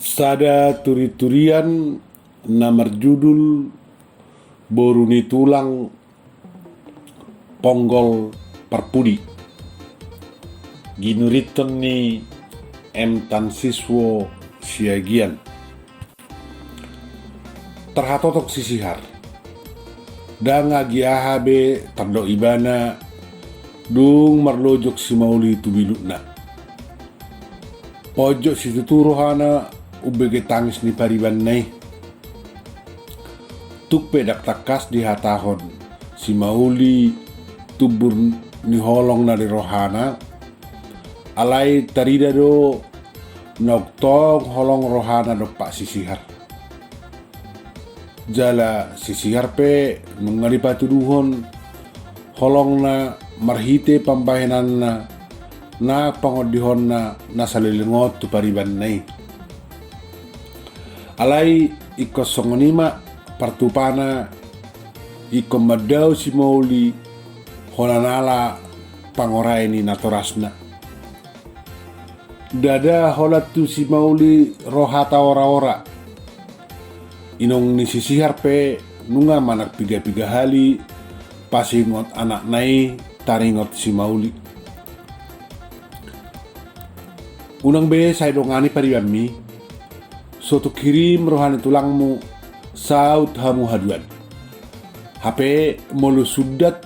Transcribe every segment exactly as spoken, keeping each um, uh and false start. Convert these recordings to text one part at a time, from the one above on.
Sada turiturian na marjudul Boru ni Tulang Ponggol Parpudi, ginurithon ni M Tansiswo Siagian. Tarhatotong si Sihar. Ndang agi aha be tardok ibana, dung marlojong si Mauli tu bilutna. Ponjot situtu rohana umbege tangis ni paribanna i. Tung pe ndang tangkas dihatahon si Mauli tumbur ni holong na di rohana, alai tarida do naung tong holong rohana dompak si Sihar. Jala si Sihar pe nunga dipatuduhon holongna marhite pambahenanna na pangondihonna na saleleng on tu paribanna i. Alai ingkon songon i ma partupana, ingkon mandao si Mauli holan ala pangorai ni natorasna. Ndada holan tu si Mauli ro hata ora-ora. Inong ni si Sihar pe nunga manang piga-piga hali pasingot anakna i taringot si Mauli. Unang be sai dongani paribanmi, so tung hirim roha ni tulangmu saut hamu haduan. Hape molo sundat,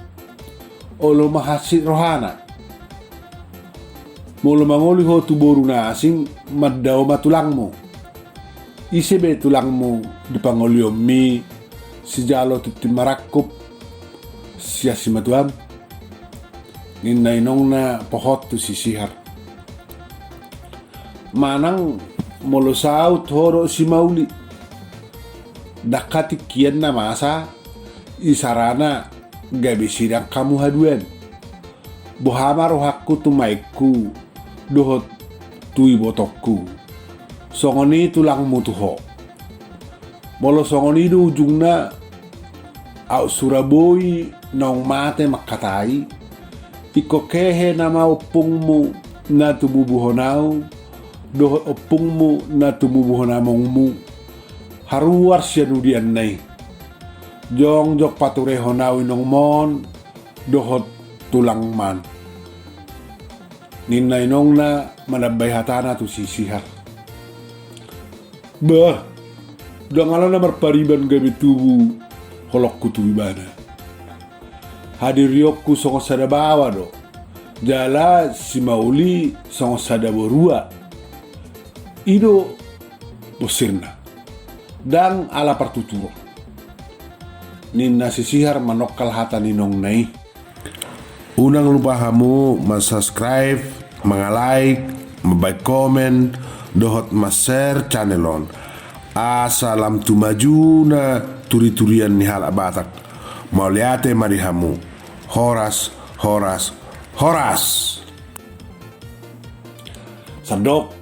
olo ma hansit rohana. Molo mangoli ho tu boru na asing, mandao ma tulangmu. Ise be tulangmu di pangolionmi sijalo tintin marangkup sian simatuam? Ninna inongna pohot tu si Sihar. Manang molo saut ho dohot si Mauli, ndang hatingkian na masa, isarana gabe sidang hamu haduan. Boha ma rohangku tu maengku dohot tu ibotongku, songon i tulangmu tu ho. Molo songon i do ujungna, aut sura boi naung mate mangkatai, ingkon hehe nama ompungmu na tumubuhon ahu dohot ompungmu na tumubuhon amongmu, haruar sian udianna i. Jongjong paturehon ahu inongmon dohot tulangmon. Ninna inongna manambai hatana tu si Sihar. Bah, ndang ala na marpariban gabe tubu holongku tu ibana. Hadirionku songon sada baoa do, jala si Mauli songon sada borua. I do bosirna. Ndang ala partuturon. Ninna si Sihar manongkal hata ni inongna i. Unang lupa hamu mansubscribe, mangalike, mambaen komen, dohot manshare channel on. Asa lam tu majuna turiturian ni halak Batak. Mauliate ma di hamu. Horas, horas, horas. Sandok,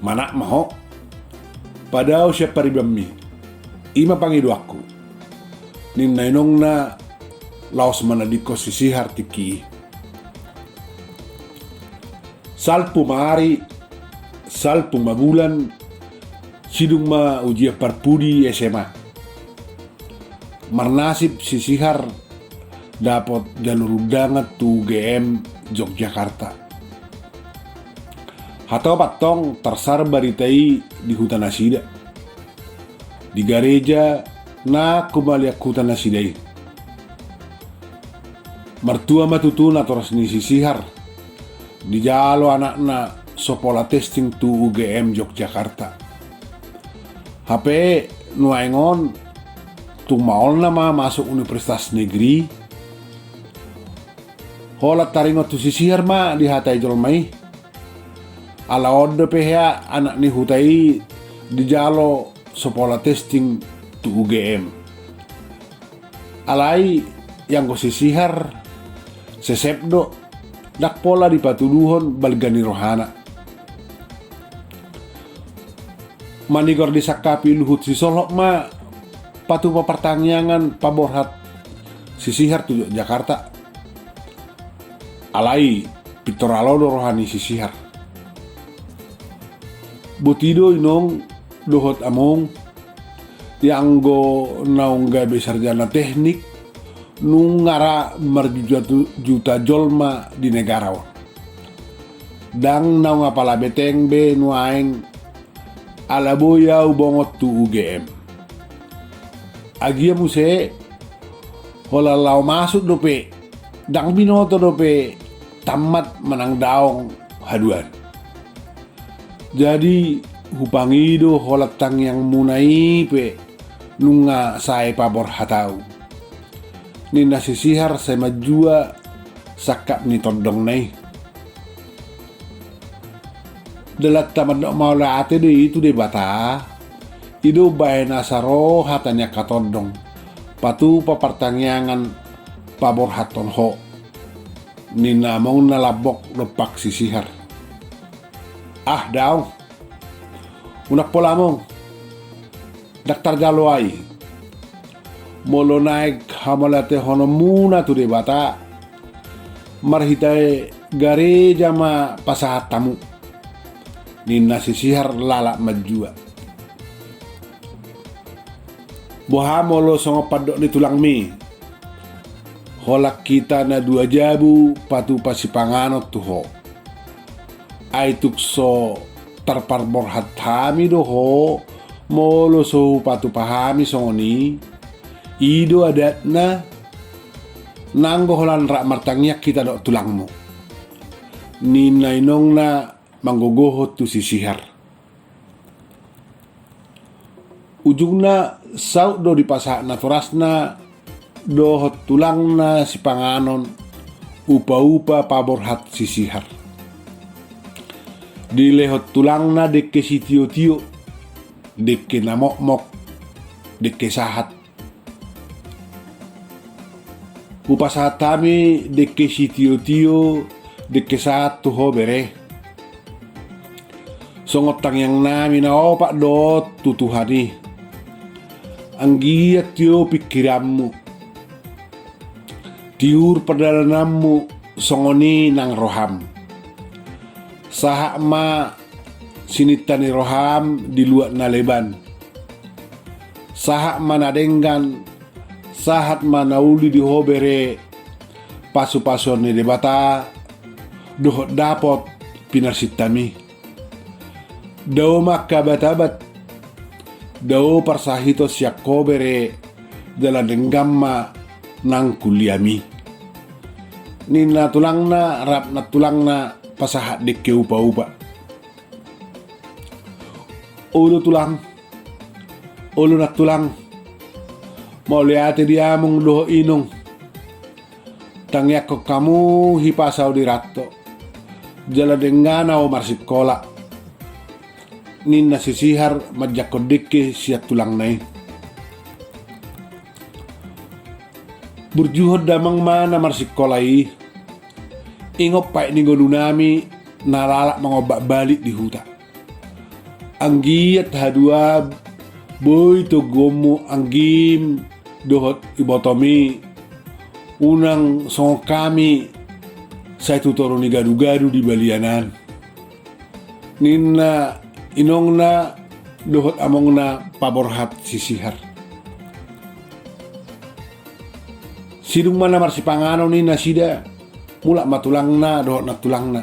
manat ma ho. Padao sian paribanmi. I ma pangidoanku. Ninna inongna laos manadingkon si Sihar tingki i. Salpu ma ari, salpu ma bulan, sidung ma ujian parpudi S M A. Marnasib si Sihar dapot jalur undangan tu U G M Yogyakarta. Hatop antong tarsar barita i di huta nasida. Di gareja na humaliang huta nasida i. Martua ma tutu natoras ni si Sihar. Dijalo anakna so pola testing tu U G M Yogyakarta. Hape nuaeng on tung maolna ma masuk universitas negeri. Holan taringot tu si Sihar ma dihatai jolma i. Ala on dope hea anak ni huta i dijalo so pola testing tu U G M. Alai ianggo si Sihar sesep do, ndang pola dipatuduhon balga ni rohana. Manigor disangkapi Luhut Sisolhot ma patupa partangiangan paborhat si Sihar tu Jakarta. Alai pintor alo do roha ni si Sihar. Boti do inong, dohot among, ianggo naung gabe sarjana teknik, nunga ra marjuta-juta jolma di negara on. Ndang naung apala beteng be nuaeng ala boi ahu bongot tu U G M. Agia muse, holan laho masuk dope, ndang binoto dope tammat manang daong haduan. Jadi hupangido holan tangiangmuna i pe nunga sae paborhat ahu, ninna si Sihar sai manjua sangkap ni tondongna i. Dalanta mandok mauliate do i tu Debata, i do umbahen asa ro hata ni angka tondong patupa partangiangan paborhathon ho, ninna amongna Lambok dompak si Sihar. Ah, daong. Unang pola among. Ndang tarjalo ahu i. Molo naeng hamauliatehononmuna tu Debata, marhite gareja ma pasahat hamu, ninna si Sihar lalap manjua. Boha molo songon pandok ni tulangmi, holan hita na dua jabu patupa sipanganon tu ho. Ai tung so tarpaborhat hami do ho, molo so hupatupa hami songon i. I do adatna. Nanggo holan rap martangiang hita dohot tulangmu, ninna inongna manggogohon tu si Sihar. Ujungna saut do dipasahat natorasna dohot tulangna sipanganon upa-upa paborhat si Sihar. Dilehon tulangna dengke sitio-tio, dengke na mokmok, dengke sahat. Hupasahat hami dengke sitio-tio, dengke sahat tu ho bere. Songon tangiangnami na opat do on tu Tuhan i. Anggiat tio pingkiranmu, tiur pardalananmu songon i nang roham. Sahat ma sininta ni roham di luat na leban. Sahat ma na denggan, sahat ma na uli di ho bere, pasu-pasuon ni Debata dohot dapot pinarsintam i. Dao ma angka abat-abat, dao parsahiton sian ho bere, jala denggan ma nang kuliami, ninna tulangna rap nantulangna pasahat dengke upa-upa. Olo tulang, olo nantulang, mauliate di among dohot inong. Tangiangkon hamu hipas ahu diranto, jala denggan ahu marsikola, ninna si Sihar manjangkon dengke sian tulangna i. Burjuhon damang ma na marsikola i. Ingot paet ni ngolunami na lalap mangombak balik di huta. Anggiat haduan boi toguonmu anggim dohot ibotom i, unang songon hami sai tu toru ni gadu-gadu di balian an, ninna inongna dohot amongna paborhat si Sihar. Sidung ma na marsipanganon i nasida, mulak ma tulangna dohot nantulangna.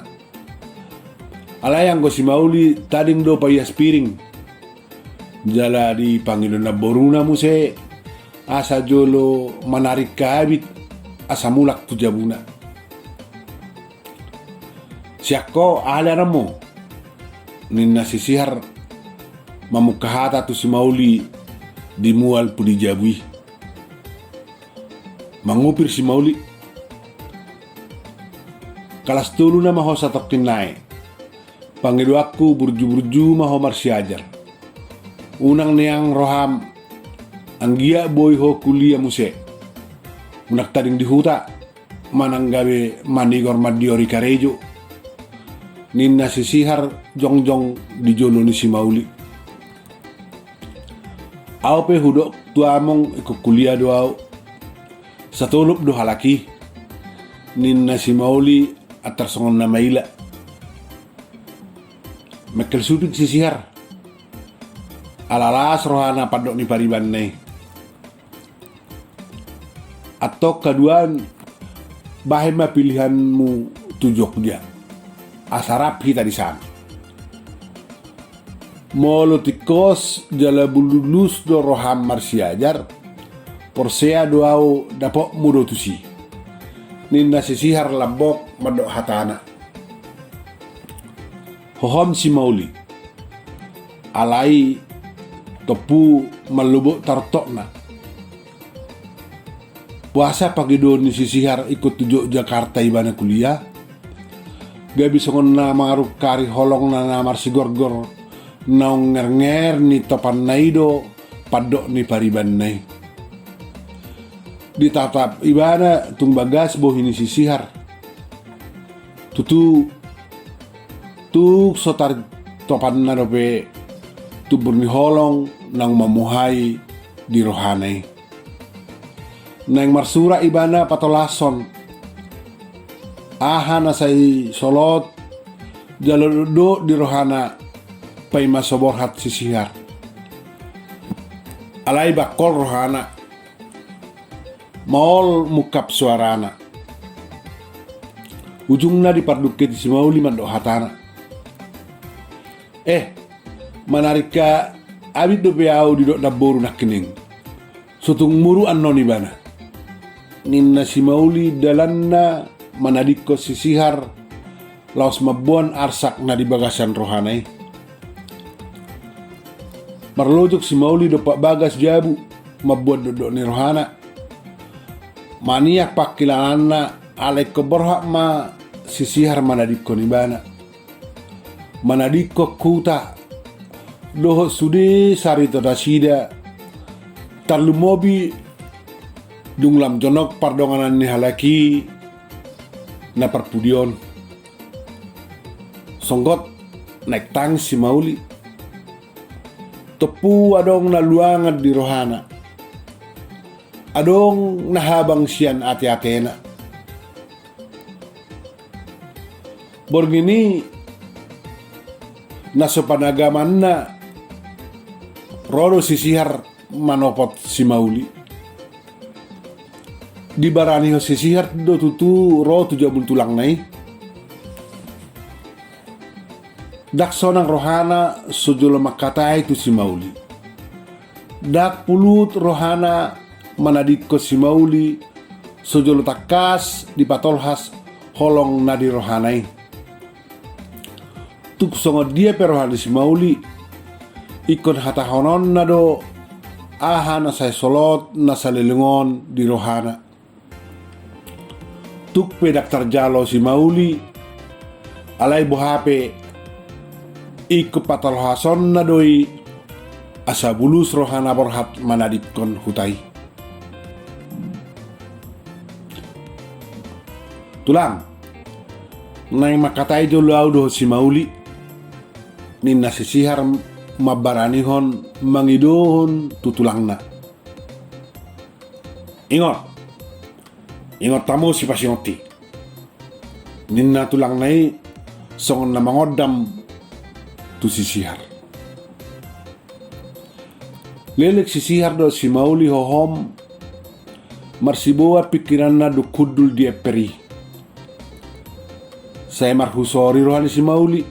Alai anggo si Mauli tading do paias piring. Jala dipangido namboruna muse asa jolo manarik habit asa mulak tu jabuna. Sian ho, aha leanonmu? Ninna si Sihar mamungka hata tu si Mauli di mual pudi jabu i. Mangupir si Mauli. Kalas tolu nama ho satongkin nai. Pangidoanku burju-burju ma ho marsiajar. Unang neang roham, anggiat boi ho kuliah muse. Unang tading di huta manang gabe manigor mandiori karejo, ninna si Sihar jongjong di jolo ni si Mauli. Ahu pe hudok tu among ingkon kuliah do ahu. Satolop do halak i, ninna si Mauli antar songon na maila. Mengkel suping si Sihar. ala las rohana pandok ni paribanna i. Antong haduan, bahen ma pilihanmu tu Jogja. Asa rap hita di sana. Molo tingkos jala bulus do roham marsiajar, porsea do ahu dapotmu do tusi, ninna si Sihar lambok mandok hatana. Hohom si Mauli. Alai tompu mallobot tartokna. Boasa pangidoon ni si Sihar ingkon tu Jogjakarta ibana kuliah? Gabe songon na mangarungkari holongna na marsigorgor naung ngernger ni topanna i do pandok ni paribanna i. Ditatap ibana tung bagas bohi ni si Sihar. Tutu, tung so tarintopanna dope tumbur ni holong naung mamuhai di rohana i. Naeng marsurat ibana patolashon aha na sai solot jala dokdok di rohana paima so borhat si Sihar. Alai bangkol rohana. Maol mungkap suarana. Ujungna dipardungketi si Mauli mandok hatana. Eh, manarika abit dope ahu didok namboru nangkining. So tung muru annon ibana. Ninna si Mauli dalanna manadingkon si Sihar laos mamboan arsak na di bagasan rohana i. Marlojong si Mauli dompak bagas jabu mamboan dokdok ni rohana. Maniak pangkilalaanna alai ingkon borhat ma si Sihar manadingkon ibana. Manadingkon huta dohot sude sarito nasida tarlumobi dung lam jonok pardonganan ni halak i na parpudi on. Songgot naeng tangis si Mauli. Tompu adong na luangan di rohana. Adong na habang sian ateatena. Borngin i na so panagamanna ro do si Sihar manopot si Mauli. Dibaranihon si Sihar do tutu ro tu jabu ni tulangna i. Ndang sonang rohana so jolo mangkatai tu si Mauli. Ndang pulut rohana manadingkon si Mauli so jolo tangkas dipatolhas holong na di rohana i. Tung songon dia pe roha ni si Mauli, ingkon hatahononna do aha na sai solot na saleleng on di rohana. Tung pe ndang tarjalo si Mauli, alai boha pe ingkon patolhasonna do i asa bulus rohana borhat manadingkon huta i. Tulang, naeng mangkatai jolo ahu dohot si Mauli, ninna si Sihar mambaranihon mangidohon tu tulangna. Ingot, ingot hamu sipasingot i, ninna tulangna i songon na mangondam tu si Sihar. Leleng si Sihar dohot si Mauli hohom marsiboan pingkiranna dung hundul di emper i. Sai marhusori roha ni si Mauli.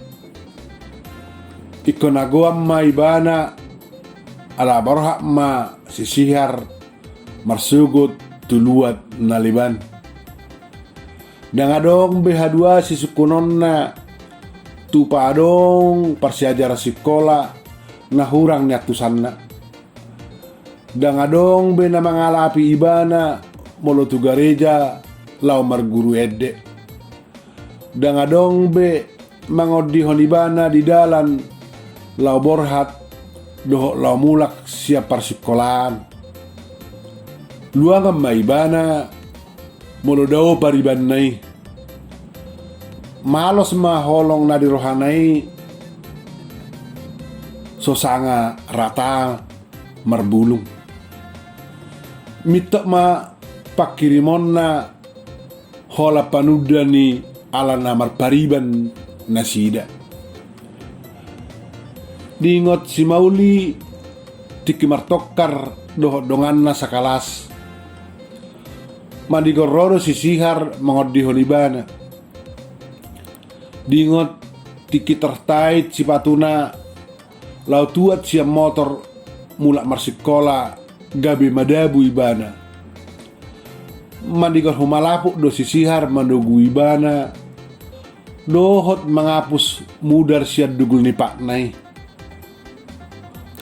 Ingkon na goan ma ibana ala borhat ma si Sihar marsogot tu luat na leban. Ndang adong be haduan sisungkunonna tupa adong parsiajaran sikola na hurang ni antusanna. Ndang adong be na mangalapi ibana molo tu gareja laho marguru ende. Ndang adong be mangondihon ibana di dalan laho borhat dohot laho mulak sian parsikolaan. Luangan ma ibana molo dao paribanna i. Malos ma holong na di rohana i so sanga rata marbulung. Mintor ma pangkirimonna holan panunda ni ala na marpariban nasida. Diingot si Mauli tingki martongkar dohot donganna sakalas. Manigor ro do si Sihar mangondihon ibana. Diingot tingki tartait sipatuna laho tuat sian motor mulak marsingkola gabe madabu ibana. Manigor humalaput do si Sihar manogu ibana dohot mangapus mudar sian dugul ni patna i.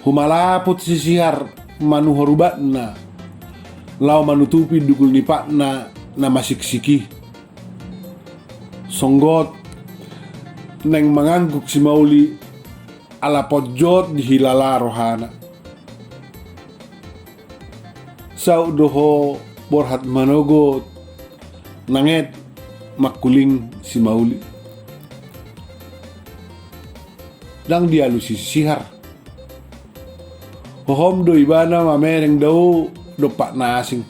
Humalaput si Sihar manuhor ubatna laho manutupi dugul ni patna na masiksik i. Songgot naeng mangangguk si Mauli ala ponjot dihilala rohana. Saut do ho borhat manogot, nanget mangkuling si Mauli. Ndang dialusi si Sihar. Hohom do ibana mamereng dao dompak na asing.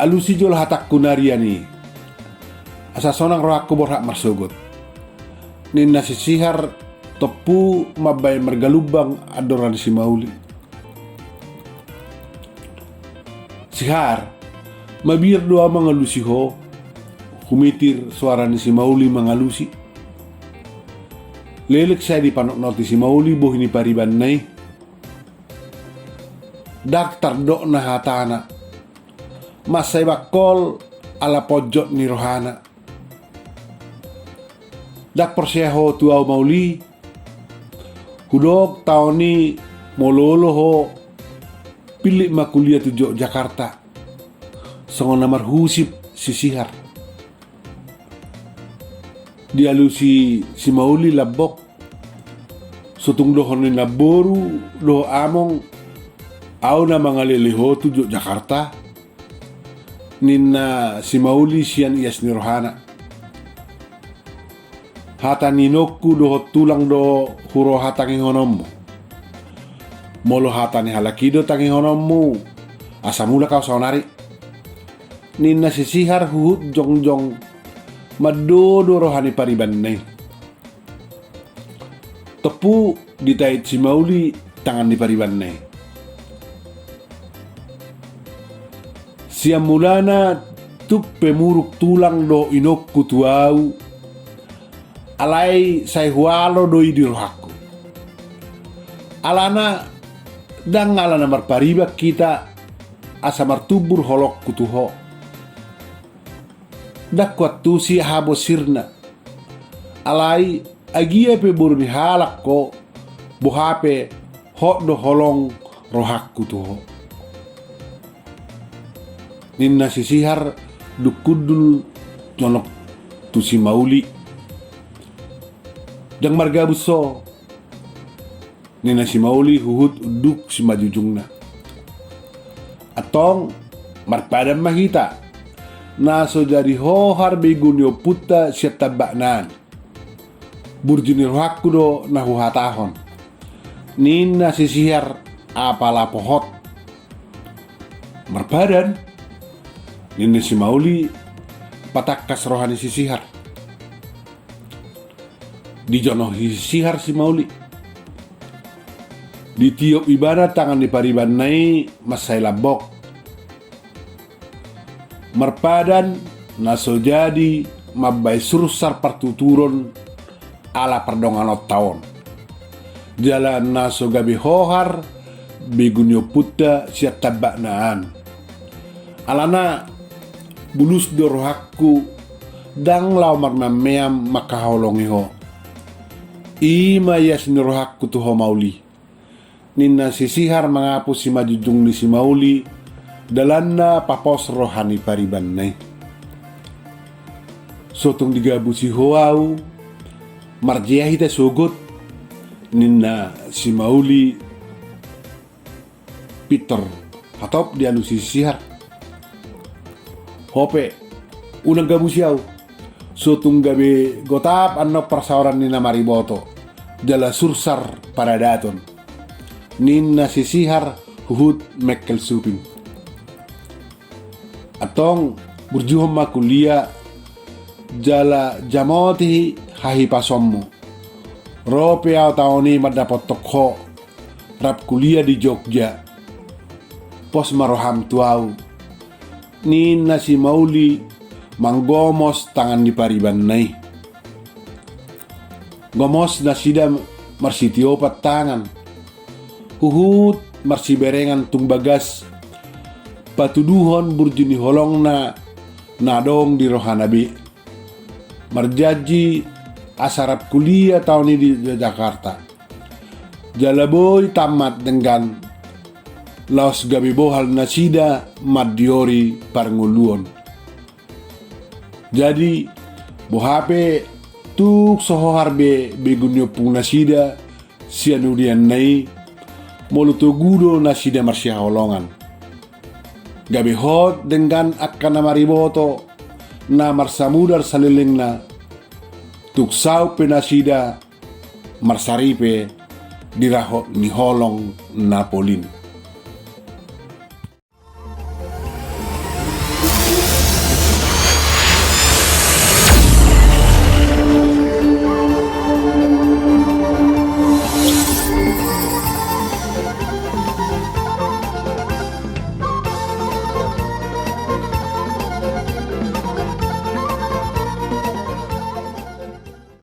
Alusi jolo hatangku na rian i. Asa sonang rohangku borhat marsogot. Ninna si Sihar tompu mambahen margalumbang andorang si Mauli. Sihar, mabiar do au mangalusi ho, humitir soara ni si Mauli mangalusi. Leleng sai dipanotnoti si Mauli bohi ni paribanna i. Ndang tardokna hatana. Mansai bangkol ala ponjot ni rohana. Ndang porsea ho tu au Mauli. Hudok taon i molo olo ho pillit ma kuliah tu Jogjakarta. Songon na marhusip si Sihar. Dialusi si Mauli lambok. Sotung dohon ni namboru dohot among, au na mangalele ho tu Jogjakarta. Ninna si Mauli sian ias ni rohana. Hata ni inongku dohot tulang do huroha tangihononmu. Molo hata ni halak i do tangihononmu, asa mulak au saonari. Ninna si Sihar huhut jongjong mandodo roha ni paribanna i. Tompu ditait si Mauli tangan ni paribanna i. Sian mulana tung pe muruk tulang do inongku tu au, alai sai hualo do i di rohangku. Alana ndang ala na marpariban hita asa martumbur holongku tu ho. Ndang huantusi aha bosirna. Alai agia pe boru ni halak ho, boha pe hot do holong rohangku tu ho. Ninna si Sihar dung hundul jonok tu si Mauli. Ndang margabus ho. Ninna si Mauli huhut unduk simanjujungna. Antong, marpadan ma hita. Na so jadi hohar begu ni ompunta sian tambakna an. Burju ni rohangku do na huhatahon. Ninna si Sihar apala pohot. Marpadan. Ninna si Mauli patangkas roha ni si Sihar. Dijonohi si Sihar si Mauli. Ditiop ibana tangan ni paribanna i mansai lambok. Marpadan na so jadi mambahen sursar partuturon ala pardonganonta on. Jala na so gabe hohar begu ni ompunta sian tambakna an. Alana bulus do rohangku ndang laho marmeammeam mangkaholongi ho. I ma ias ni rohangku tu ho Mauli. Ninna si Sihar mangapus simanjujung ni si Mauli, dalanna papos roha ni paribanna i. Sotung digabusi ho au, marjea hita sogot, ninna si Mauli pintor hatop dialusi si Sihar. Ho pe, unang gabusi au. Sotung gabe gotap annon parsaoran ni na mariboto, jala sursar paradaton. Ninna si Sihar huhut mengkel suping. Antong, burjuhon ma kuliah, jala jamoti hahipasonmu. Ro pe ahu taon i mandapothon ho rap kuliah di Jogja. Pos ma roham tu ahu, ninna si Mauli manggomos tangan ni paribanna i. Gomos nasida marsitiopat tangan, huhut marsiberengan tung bagas patuduhon burju ni holongna na adong di rohana be. Marjanji asa rap kuliah taon i di Jakarta. Jala boi tammat denggan laos gabe bohal nasida mandiori parngoluon. Jadi boha pe tung so hohar be begu ni ompung nasida sian urianna i, molo togu do nasida marsihaholongan. Gabe hot denggan angka na mariboto na marsamudar salelengna, tung saut pe nasida marsaripe di rahot ni holong na polin.